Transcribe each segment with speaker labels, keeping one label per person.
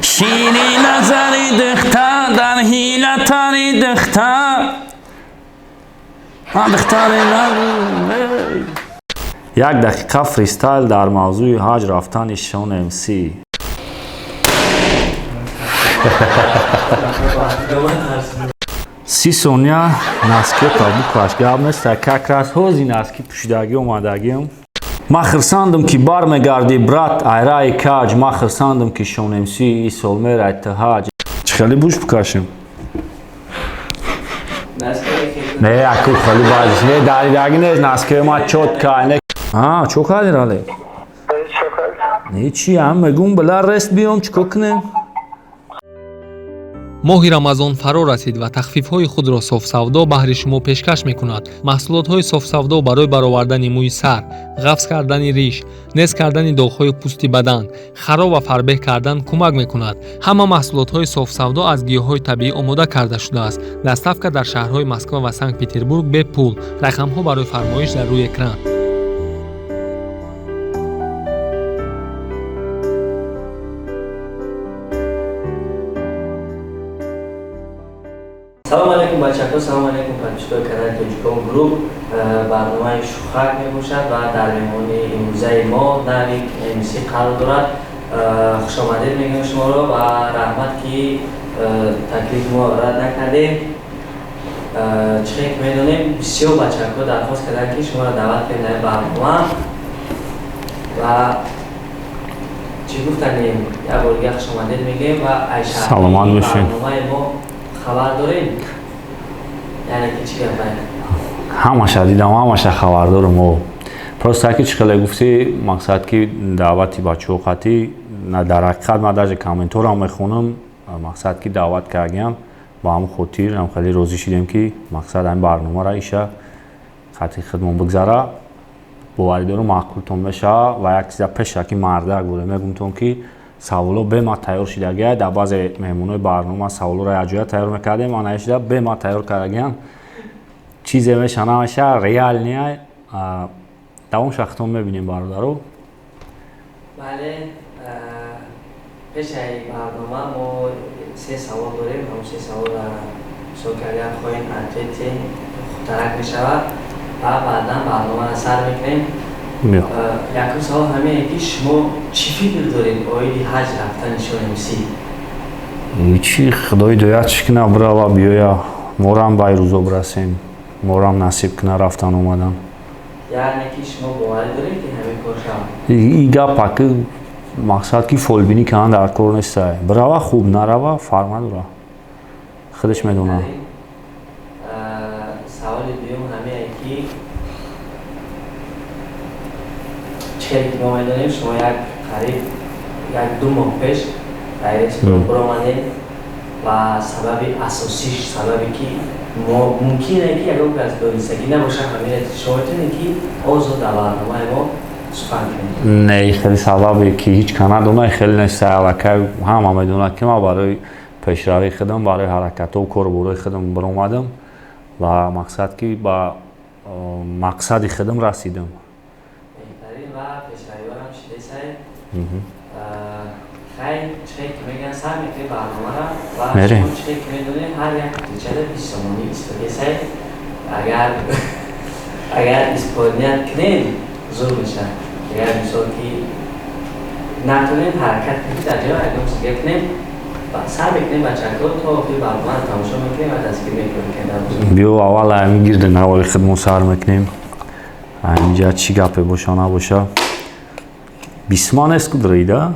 Speaker 1: Шири назари духта дар ҳилатари духта духтари. Як дақиқа фристайл дар мавзӯи ҳаҷ рафтани Шон МС. 30 сония носки та букаш, гап нест, как раз ҳози носки пӯшидагӣ омадагиам. Ман хирсандам, ки бармегардӣ, брат, айраи каҷ. Ман хирсандам, ки Шон МС и сол мерай ту ҳаҷ. Чӣ хеле буш букашем? Не, аку хеле баъзиш не, даридагӣ нест, носки ма чётко не. А чо кардӣ, рале? Не, чи ам мегум, била рест биём, чӣ кор кунем?
Speaker 2: Моҳи Рамазон фаро расид ва тахфифҳои худро Софсавдо баҳри шумо пешкаш мекунад. Маҳсулотҳои Софсавдо барои баровардани мӯи сар, ғафз кардани риш, нез кардани доғҳои пӯсти бадан, хароб ва фарбеҳ кардан кӯмак мекунад. Ҳама маҳсулотҳои Софсавдо аз гиёҳҳои табиӣ омода карда шудааст. Доставка дар шаҳрҳои Москва ва Санкт Петербург бепул. Рақамҳо барои фармоиш дар рӯи экран.
Speaker 3: Салому алейкум, бачако, салому алейкум, подписчик ои канали Тоҷикон Груп. Барномаи Шухак мебошад ва дар меҳмони имрӯзаи мо Навик МС қарор дорад. Хушомадед мегӯем шуморо ва раҳмат, ки таклифи мо рад накардем. Чӣ хел ки медонем, бисёр бачако дархост карданд, ки шуморо даъват кунем дар барнома. Ва чӣ гуфтанем, як бор дига хушомадед мегӯем ва
Speaker 1: Саломат бошед.
Speaker 3: Барномаи мо хабар дорем, яъне ки чӣ гапа?
Speaker 1: Ҳамаша дидам, ҳамаша хабар дорам. О, просто ки чӣ хеле гуфтӣ, мақсад ки даъвати бачаҳо қатӣ, дар ҳақиқат ман даже комментҳоро мехонам. Мақсад ки даъват кардагиам, ба ҳамн хотир ам хеле розӣ шудем, ки мақсад ҳамин барномаро иша хати худмон бигзара. Боварӣ дорам, маъқултон мешава. Ва як чиза пеша ки мардак боре мегумтон, ки саволо бема тайёр шидагия. Дар баъзе меҳмонои барнома саволоро якҷоя тайёр мекардем, ана шида бема тайёр кардагиам. Чизе меша, намеша, реальный давом шахтон мебинем, бародаро.
Speaker 3: Бале, пешаи барнома мо се савол дорем. Ҳамон се саволро мисол ки агар хоҳем, ответ е хубтарак мешавад ва баъдан барномаро сар мекунем. Якум савол ҳамине, ки шумо чӣ фикр доред оиди ҳаҷ рафтани Шон МС?
Speaker 1: Чӣ, худои доят чӣ кина, бирава, биёя, морам ба рӯзо бирасем, морам насиб кина рафтан омадан.
Speaker 3: Яъне ки шумо боварӣ доред, ки ҳамин кор шавад?
Speaker 1: И гапа ки мақсад ки фолбинӣ кардан дар кор нестай. Бирава хуб, нарава фарқ надора, худаш медонад.
Speaker 3: Саволи дуюм ҳамине, ки чӣ хеле ки мо медонем, шумо як қариб як ду моҳ пеш дар ресторан баромадед ва сабаби асосиш, сабабе ки мумкине ки ягон кас донистагӣ набошад, ҳамине шумо метавонед, ки озод дар барномаи мо сухан кунед?
Speaker 1: Не, хеле сабабе ки ҳеҷ ка надона хеле нест. Аллакай ҳама медонад, ки ман барои пешравии худам, барои ҳаракатҳо, кору борои худам баромадам ва мақсад ки ба мақсади худам расидам.
Speaker 3: Беҳтарин, ва пешравиҳоам шидесай. Хай, чӣ ки мегӯянд, сар мекунем барномаро ва шумо чӣ ки медонед, ҳар як қутичада 20 сомонӣ истодесай. Агар исполнять кунед, зур мешавад. Агар мисол ки натонед, ҳаракат кунед, дар ҷоя ягон чизга кунем. Сар мекунем, бачако, то охири барномаро тамошо мекунем ва дастгир мекунем.
Speaker 1: Биё, аввал ҳамин гирди навори худмон сар мекунем. Инҷа чӣ гапе боша, набоша, бисма нест кудраида.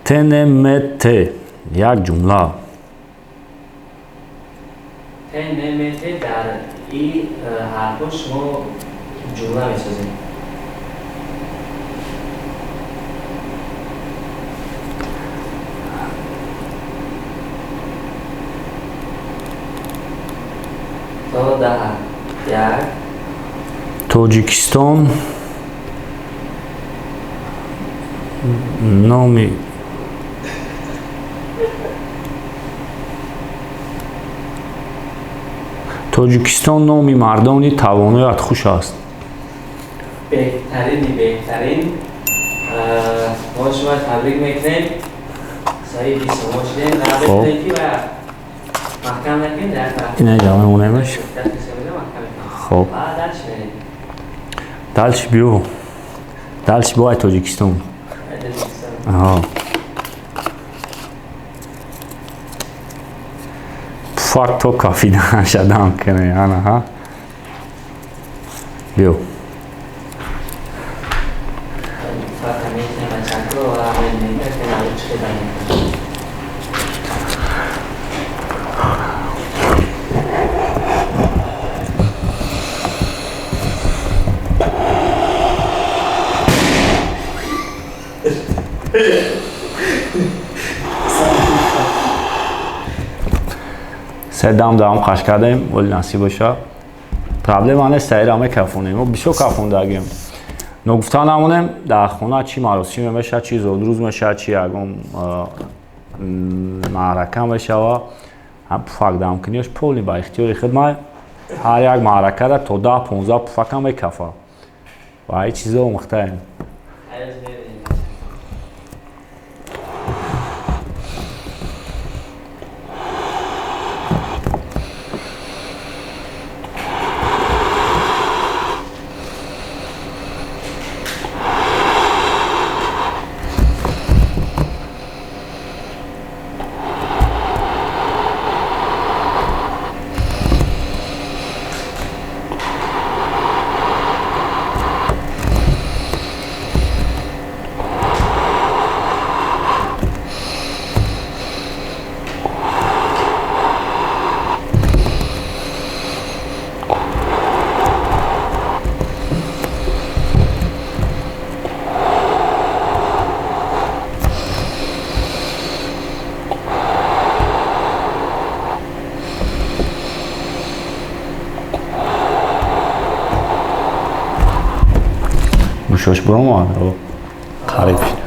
Speaker 1: ТНМТ, як ҷумла.
Speaker 3: ТНМТ, дар и ҳарфҳо шумо ҷумла месозед. То даҳ, як.
Speaker 1: Тоҷикистон номи Тоҷикистон номи мардони тавоноят хуш аст.
Speaker 3: Беҳтарини беҳтарин. Мо шумо табрик мекунем. Соҳиби сомон шудем. Ки маҳкам накунем, дар тараф.
Speaker 1: Ина ҷамъ мемонемаш. Хоб. Дальше биё. Дальше биё ай Тоҷикистон. Аҳа. Пуфак то кафидан шадан кунем. Ана ҳа. Биё. Се дам дам қаш кардем, вале насиб боша. Проблема нест, ира мекафонем. Мо бисёр кафондагем. Ногуфта намонем, дар хона чӣ маросиме мешавад, чӣ зодрӯз мешавад, чӣ ягон маърака мешава, ҳам пуфак дамкуниёш полни ба ихтиёри худ ман ҳар як маъракада то 10-15 пуфакам мекафа. Ва ин чизо омӯхтаем. Гӯшош биромад, қариб шид.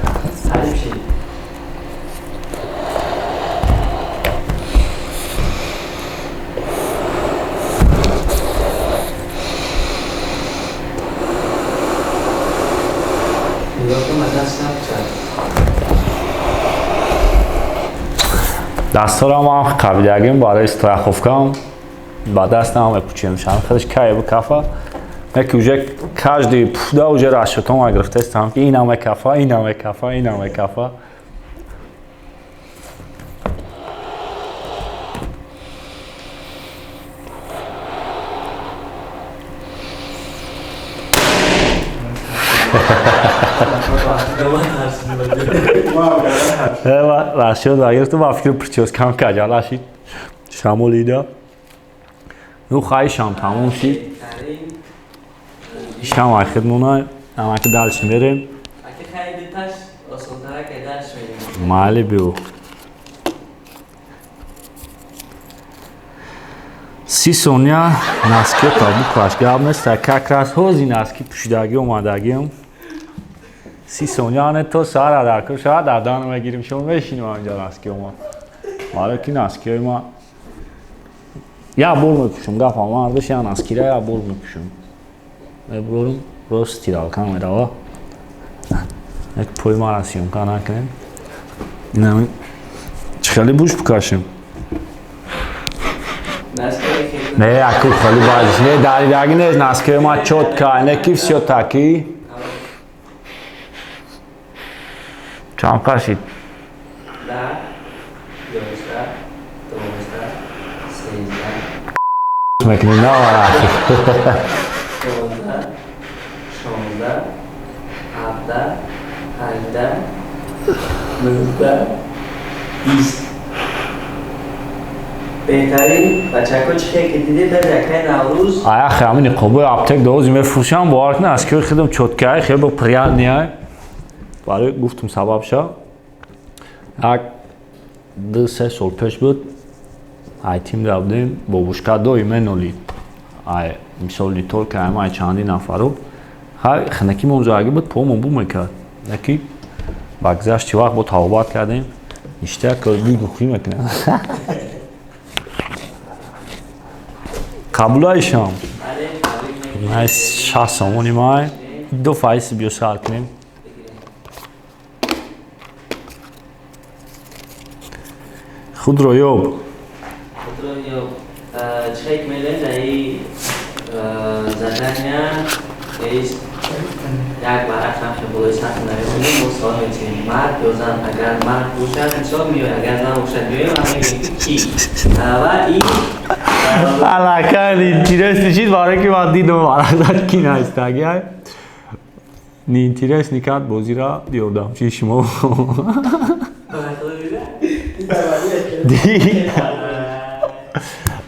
Speaker 1: Дастҳоро ман қабидагим барои страховкам ба даст намепучем. Шам худаш кай бикафа. Яке уже каждый пуда уже расчетом гирифтаистам ки инам мекафа, инам мекафа, инам мекафа. Расчет гирифтам, ба фикр прическам каҷала шид. Шамолида. Ну хайшам тамом шид. Ишам ай хидмона, амаки дальше мерем. Майли биё. 30 сония носки та букаш гап нест, как раз ҳози носки пӯшидагӣ омадагиам. 30 сония не то сара дар кор шояд дар дан мегирим, шумо мешинем ҳаминҷа носки ма. Барои ки носкиҳои ма як бор мепӯшам, гапам мардаш як носкира як бор мепӯшам. Мебурорум, рост стиралка мерава. Як пои мара съёмка накунем. Инами чӣ хеле буш бикашем? Не, аку хеле баъзиш не, даридаги нест, носкиҳои ма чётка, не ки всё таки. Чанд кашид?
Speaker 3: 10, 11, 12, 13
Speaker 1: мекунем, на вара.
Speaker 3: 14, 16, 17, 18, 19, 20. Беҳтарин бачако чӣ хел ки дидед дар якаи Наврӯз.
Speaker 1: Аяхе ҳамин ниқобои аптек дози мефурӯшам, бовар кунед, аз киёи худам чёткаи хеле приятный. Барои гуфтум сабабша. Як 2-3 сол пеш буд, ай тим да будем, бобушка дои менолид. Ай мисол не только ай ма чанди нафару. Хай хинаки мон ҷояги буд, помон бу мекард. Яки ба гузашти вақт бо тавобат кардем. Ништяк бӯй бухӯӣ мекунем. Қабулайшам. Най 60 сомони май. Ду файси биё сар кунем. Худро ёб.
Speaker 3: Худро ёб. Чӣ ки медонед, дар ин задания есть як варақ ҳам болои сатҳ нависонем, мо савол метиҳем: мард ё зан. Агар мард бошад, мисол меояд, агар зан бошад, меояд ва мегӯем, ки кӣ ва ин.
Speaker 1: Аллакай интересный чиз, барое ки ман дидам варақ ки наистагиай, неинтересный кард бозира. Ёрдамчии шумо дид,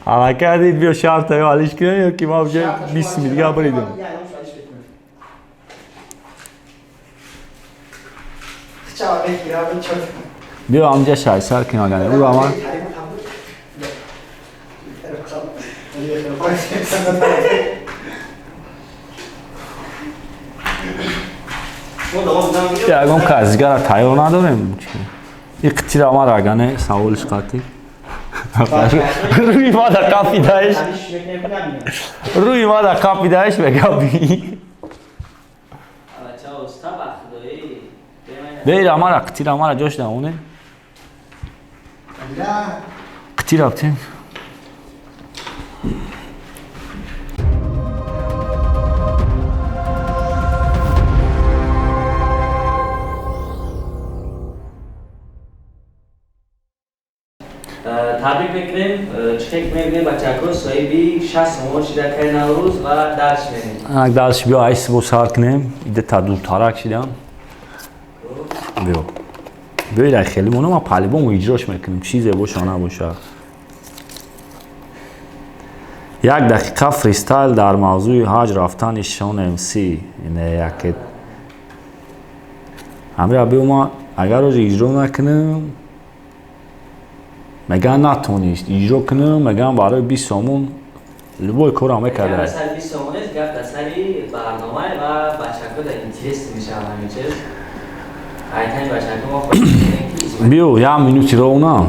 Speaker 1: аллакай дид. Биё, шарта ё алиш кунем, ё ки ман уже 20 сими дига буридам. Биё, ҳамҷа шайсар кунем, агар уро ман. Ягон кас дигара тайёр надорем. И қитира мара агане саволиш қатӣ рӯи мада қапидаеш, рӯи мада қапидаеш, мегаби.
Speaker 3: Бача, уста ба худоӣ.
Speaker 1: Бейра мара, қитира мара ҷош дамоне, қитира бтем.
Speaker 3: Табрик мекунем. Чӣ ки мебинем, бачако соҳиби 60 сомон шида кай Наврӯз ва дарш мерем.
Speaker 1: Анак дарш. Биё, айс бо сар кунем, ида дуртарак шидам. Биё, биё, ира хеле моно, ман по-любому иҷрош мекунем, чизе боша набоша. Як дақиқа фристайл дар мавзӯи ҳаҷ рафтани Шон МС. Ине яке ҳамира. Биё, ман агар оҷа иҷро накунам, меган натонист иҷро кунам, меган барои 20 сомон любой корам мекарда.
Speaker 3: Гап сари 20 сомон нест, гап дар сари барнома ва бачако дар интерес мешавад ҳамин чиз. Айтани бачако мо хоҳем ки
Speaker 1: Биё, як минути ровна.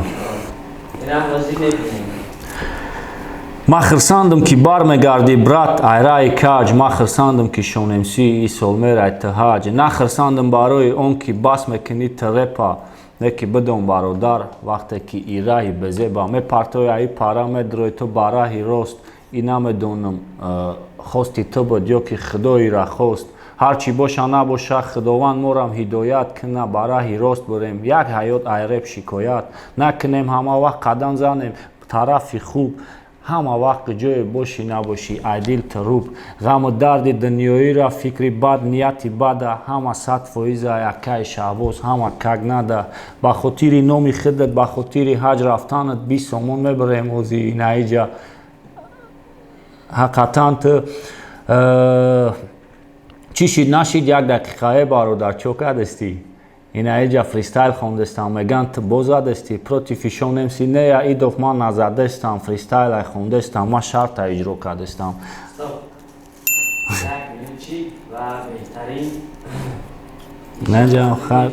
Speaker 3: Инам ҳозир мебинем.
Speaker 1: Ман хирсандам, ки бармегардӣ, брат, айраи каҷ. Ман хирсандам, ки Шон МС и сол мерай ту ҳаҷ. На хирсандам барои он ки бас мекунӣ ту репа, не ки бидон, бародар, вақте ки ираҳи безеба мепартои, аи пара медрои ту ба раҳи рост. И намедонам, хости ту буд ё ки худоира хост. Ҳарчи боша набоша, худованд морам ҳидоят куна, ба раҳи рост бурем. Як ҳаёт, ай реп шикоят накунем, ҳама вақт қадам занем тарафи хуб. Ҳама вақт ҷое бошӣ набошӣ, ай дил туруб ғаму дарди дунёира, фикри бад, нияти бада ҳама 100%. Акаи Шаҳбоз, ҳама как нада, ба хотири номи худат, ба хотири ҳаҷ рафтанат 20 сомон мебарем ҳози инаиҷа. Ҳақиқатан ту чӣ шид нашид, як дақиқае, бародар, чо кардастӣ? Инаиҷа фристайл хондестам, меган ту бозадастӣ против Шон МС. Нея идов, ман назадестам, фристайлай хондестам, ман шарта иҷро кардестам.
Speaker 3: Стоп, як минут чи ва беҳтарин.
Speaker 1: Наҷам хар,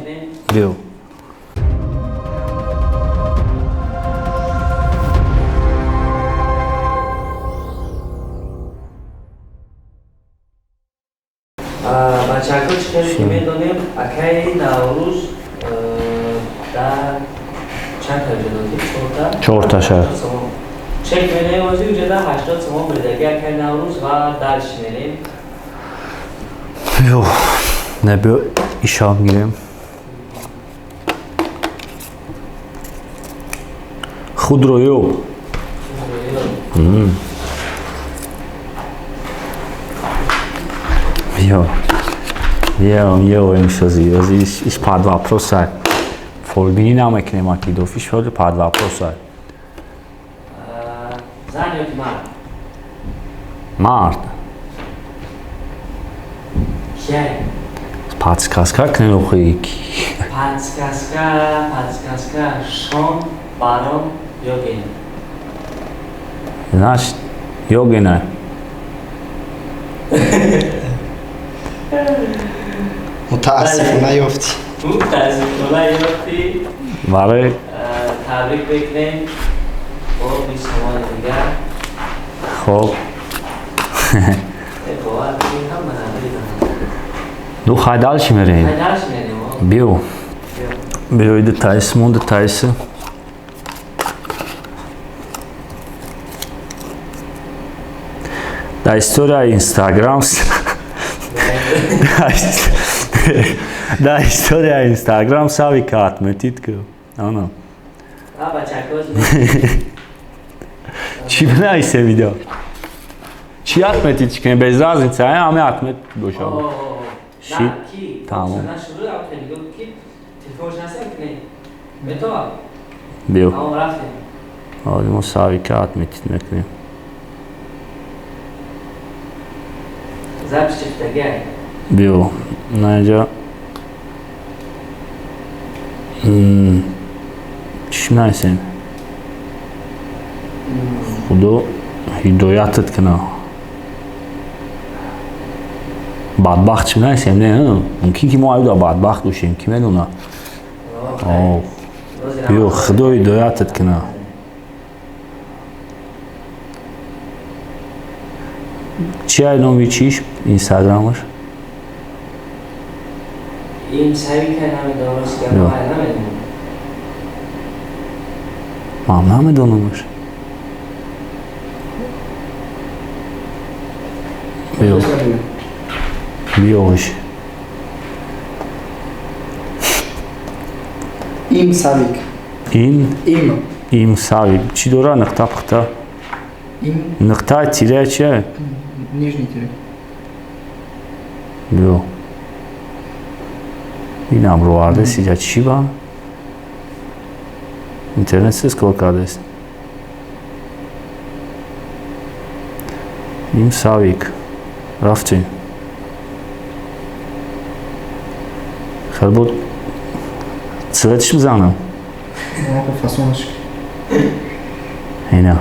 Speaker 1: биё.
Speaker 3: Бачако, чӣ хеле ки медонем, акаи Наврӯз дар чанд та ҷудоти, чорта.
Speaker 1: Чорта шаҳр.
Speaker 3: Чек менем, ҳозир уҷада 80 сомон буридаги акаи Наврӯз ва дарш мерем.
Speaker 1: Биё, не, биё, ишам гирем. Худро ёб. Биё, биё, ёем шози ози иш под вопроса. Фолбинӣ намекунем, акидофи шоди под вопроса.
Speaker 3: Зан ё ки мард?
Speaker 1: Мард.
Speaker 3: Кияй?
Speaker 1: Подсказка кунем охи.
Speaker 3: Подсказка, подсказка: Шон, Барон, Йоген.
Speaker 1: Значит, Йогена.
Speaker 4: Мутаассифона ёфтӣ.
Speaker 3: Мутаассифона ёфтӣ.
Speaker 1: Барои
Speaker 3: Табрик мекунем бо 20 сомони дигар.
Speaker 1: Хоб.
Speaker 3: Бовар кунед, ҳама надоридам.
Speaker 1: Ду хай, дальше мерем.
Speaker 3: Хай, дальше мерем.
Speaker 1: Биё, биё, иди таис монда таиса. Дар историяи Инстаграм, дар историяи Инстаграм Савика отметить ку. Ана. Чӣ бинависе видео? Чӣ отметить кунем? Без разницы, ҳаме отмет бошад. Ши тамом. Биё. Ҳозир мо Савика отметить мекунем. Биё, наинҷа чӣ нависем? Худо ҳидоятат кунад. Бадбахт чӣ нависем? Не, мумкин ки мо аюда бадбахт бошем, кӣ медонад? Биё, Худо ҳидоятат кунад. Чи ай номи чиш инстаграмаш? Ман намедонамаш. Биё. Биёш.
Speaker 4: Им Савик.
Speaker 1: Ин?
Speaker 4: Им.
Speaker 1: Им Савик. Чӣ дора нуқта пухта?
Speaker 4: Им.
Speaker 1: Нуқта тире чия?
Speaker 4: Нижний тире.
Speaker 1: Биё. Инам ровардес иҷа чӣ ба? Интернет сес кор кардест. Им Савик. Рафтем. Хел буд цветш мизанам.
Speaker 4: Фасонаш.
Speaker 1: Ина.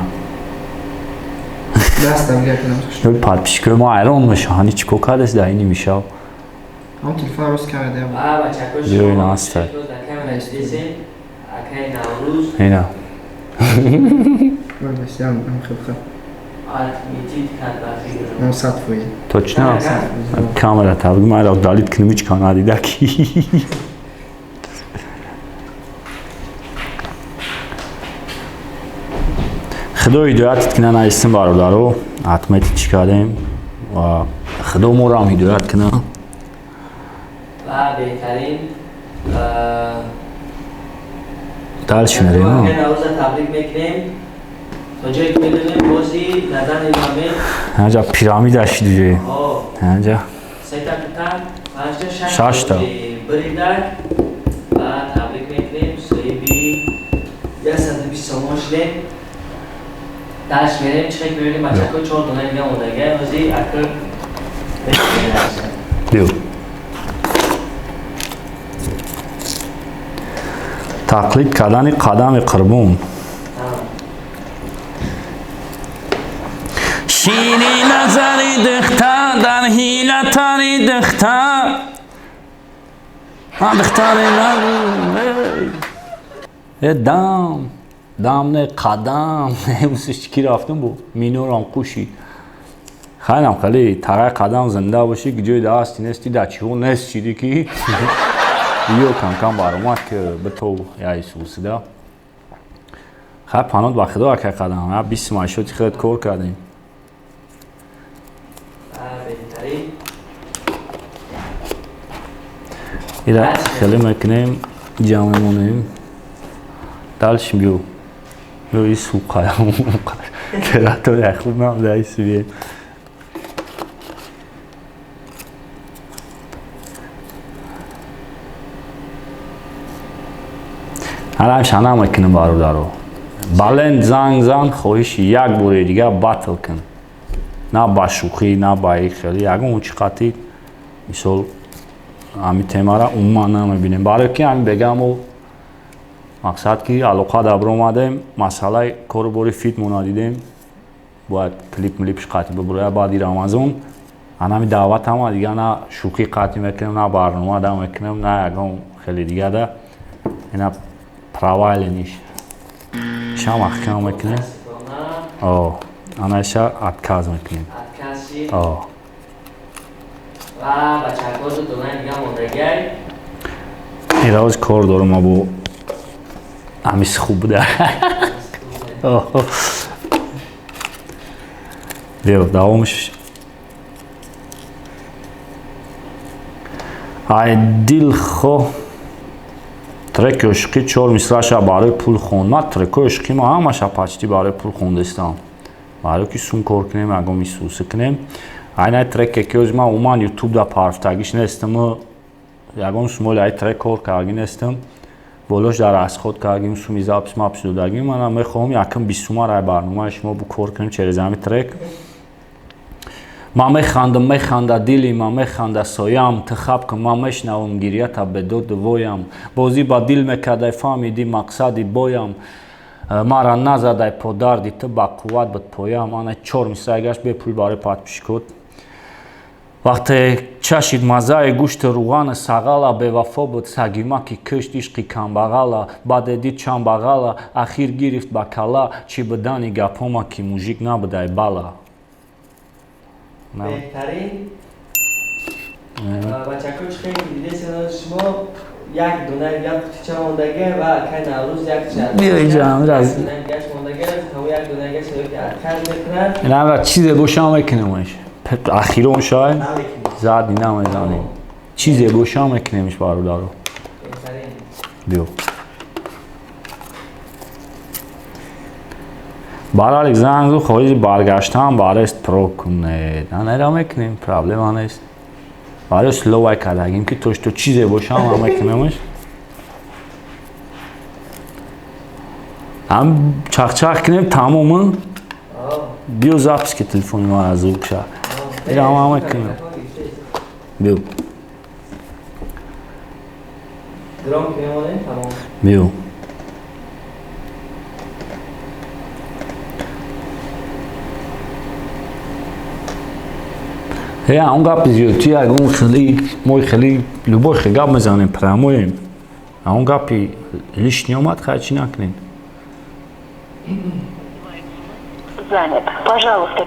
Speaker 4: Дастам гирифтам.
Speaker 1: Подписчикои мо ҳайрон мешаванд, чӣ кор кардест дар ини мишав.
Speaker 4: Ҳам телефон рост карда.
Speaker 1: Биё ина аста. Ина. Точно? Камера таб ман удалить кунам ҳеҷ кам надида ки. Худо ҳидоятат кунад нависем бародаро, отметить чӣ кардем ва Худо моро ҳам ҳидоят кунад.
Speaker 3: Ва беҳтарин
Speaker 1: дальше мерем.
Speaker 3: Наврӯза табрик мекунем. То ҷое ки медонем бози надан момент
Speaker 1: ҳанҷа пирамида шид уже. Ҳанҷа
Speaker 3: сета кута, панҷта,
Speaker 1: шашта
Speaker 3: биридак ва табрик мекунем соҳиби 120 сомон шудем. Дальше мерем, чӣ ки мебинем бачако чор дона дига мондага. Ҳозир акр
Speaker 1: биё. Тақлид кардани қадами Қурбон. Шири назари духта дар ҳилатари духта духтари дам дам не қадам ки рафтум бу минорам қушид. Хайнам хеле тағай қадам зинда бошӣ, ҷои даҳасти нести да чиҳо нест чиди ки ё камкам баромад ки битов яй сусида. Хай панот ба худо акай қадам, я 20 машоти худат кор кардем. Ира хеле мекунем, ҷамъ мемонем. Дальше биё. Биё и суқа. Территория хуб набуда и суе. Ҳарамша намекунем бародаро. Баланд занг зан, хоҳиши як бори дига батл кун. На ба шӯхӣ, на ба хеле ягон чӣ қатӣ мисол ҳамин темара умуман намебинем. Барои ки ҳамин бегамо мақсад ки алоқа дар баромадем, масъалаи кору бори фит мо надидем. Бояд клип млипш қатӣ бибуроя баъди Рамазон. Анами даъват ҳама дига на шӯхӣ қатӣ мекунем, на барнома да мекунем, на ягон хеле дига да. Ина провалениш. Ша маҳкам мекунем. О, анаша отказ мекунем. О.
Speaker 3: Ва бачаҳо ду дона дига мондагай.
Speaker 1: Ира кор дорам абу ҳамис хуб буда. Биё, давомаш. Ай дилхо треки ошиқӣ чор мисраша барои пул хонд. Ман трекҳои ошиқӣ ма ҳамаша почти барои пул хондестам. Барои ки сум кор кунем, ягон мисуси кунем. Айнай треке ки ҳози ман умуман ютуб да парфтагиш нестам, ягон сумоли ай трек кор карги нестам. Болош дар расход кардагим, суми запись мапис додагим. Манам мехоҳам якм бисумар ай барномаи шумо букор кунем через ҳами трек. Ман механдам, механда дили ман, механда соям, ту хаб кун, ман мешнавам гирьята бедоду воям. Бозӣ ба дил мекардай, фаҳмиди мақсади боям. Мара назадай подарди ту, ба қувват буд поям. Ана чор мисраи гашт бепул барои подписчикот. Вақте чашид маззаи гӯшти руғани сағала, бевафо буд сагимаки кишт ишқи камбағала, баъде дид чанд бағала, ахир гирифт ба кала, чӣ будани гапома ки мужик набудай бала.
Speaker 3: Беҳтарин. Бачако, чӣ хеле дидесен, шумо як дона як қутича мондага ва акай Наврӯз як
Speaker 1: Биё инҷа, ҳамира
Speaker 3: гаш мондага, ҳамон як дона гаш ки арказ мекунад.
Speaker 1: Инамра чизе бошам мекунемаш. Ахирон шай зади намезанем. Чизе бошам мекунемш бародаро.
Speaker 3: Беҳтарин.
Speaker 1: Биё. Баралик занг хоҳизи баргаштан барест про кунед. Анера мекунем, проблема нест. Барои словай кардагим ки то что чизе бошам ҳам мекунемш. Ҳам чахчах кунем тамоман. Биё запись ки телефони ман аз звук ша. Ира ҳама мекунем. Биё.
Speaker 3: Громко мемонем, тамом.
Speaker 1: Биё. Э, он гапи зиёдтӣ ягон хеле мо хеле любой хел гап мезанем, прямоем. А он гапи лишний омад, хай чӣ накунем.
Speaker 5: Занят. Пожалуйста,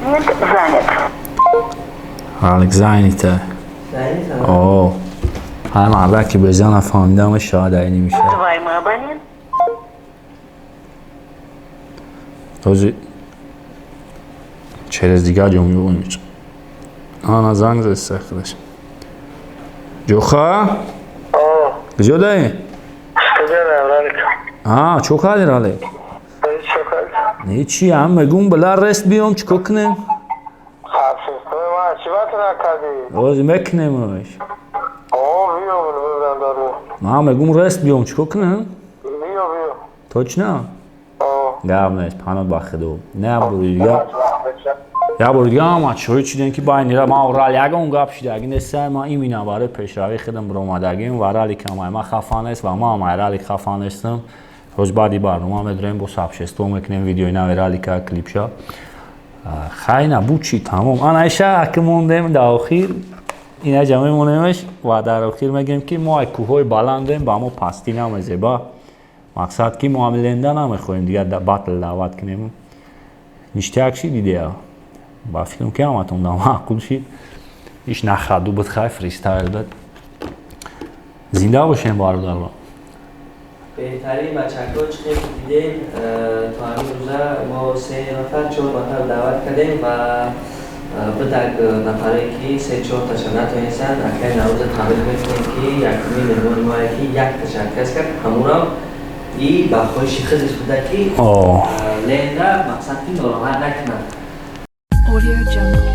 Speaker 5: Абонент занят.
Speaker 1: Алекс занята.
Speaker 3: Занят?
Speaker 1: О, ҳар мардаки безана фаҳмида мешавад, айни мешавад.
Speaker 5: Называемый абонент
Speaker 1: Този через дигар ҷо меоем. Ана занг зад худаш. Ҷоха? Куҷо даи? А, чо кардӣ, Рале? Не чи, ҳам мегум била рест биём, чӣ кор кунем? Ози мекунемаш. Ман мегум рест биём, чӣ кор кунем? Точно? Гап нест, паноҳ ба худо. Не бури дигар. Як бори дига ҳама чиҳое чидем ки байни ман рал ягон гап шидаги нестам, ман имина барои пешравии худам биромадагим ва рали камай ман хафа нест ва ман ҳам рали хафа нестам. Рӯз баъди барнома медорем, бо сабшество мекунем видеои нави ралика клипша. Хай набуд чи тамом. Ана иша аки мондем дар охир, ина ҷа мемонемаш ва дар охир мегӯем ки мо ай кӯҳҳои баландем, ба мо пастӣ намезеба. Мақсад ки мо ҳам ленда намехоҳем дигар батл даъват кунем. Ништяк шид идея. Ба фикрам ки ҳаматон да маъқул шид. Иш нахаду буд, хай фристайл буд. Зинда бошем бародаро.
Speaker 3: Беҳтарин бачако, чӣ хел дидем, то ҳамин рӯза мо се нафар, чор нафар даъват кардем ва бидак нафаре ки се чорташа натонистанд, акай Наврӯза табрик мекунем ки якумин меҳмони моя ки якташа отказ кард, ҳамонам и ба хоҳиши худаш буда ки
Speaker 1: О.
Speaker 3: ленда мақсад ки нороҳат накунад.
Speaker 6: Audio Jungle.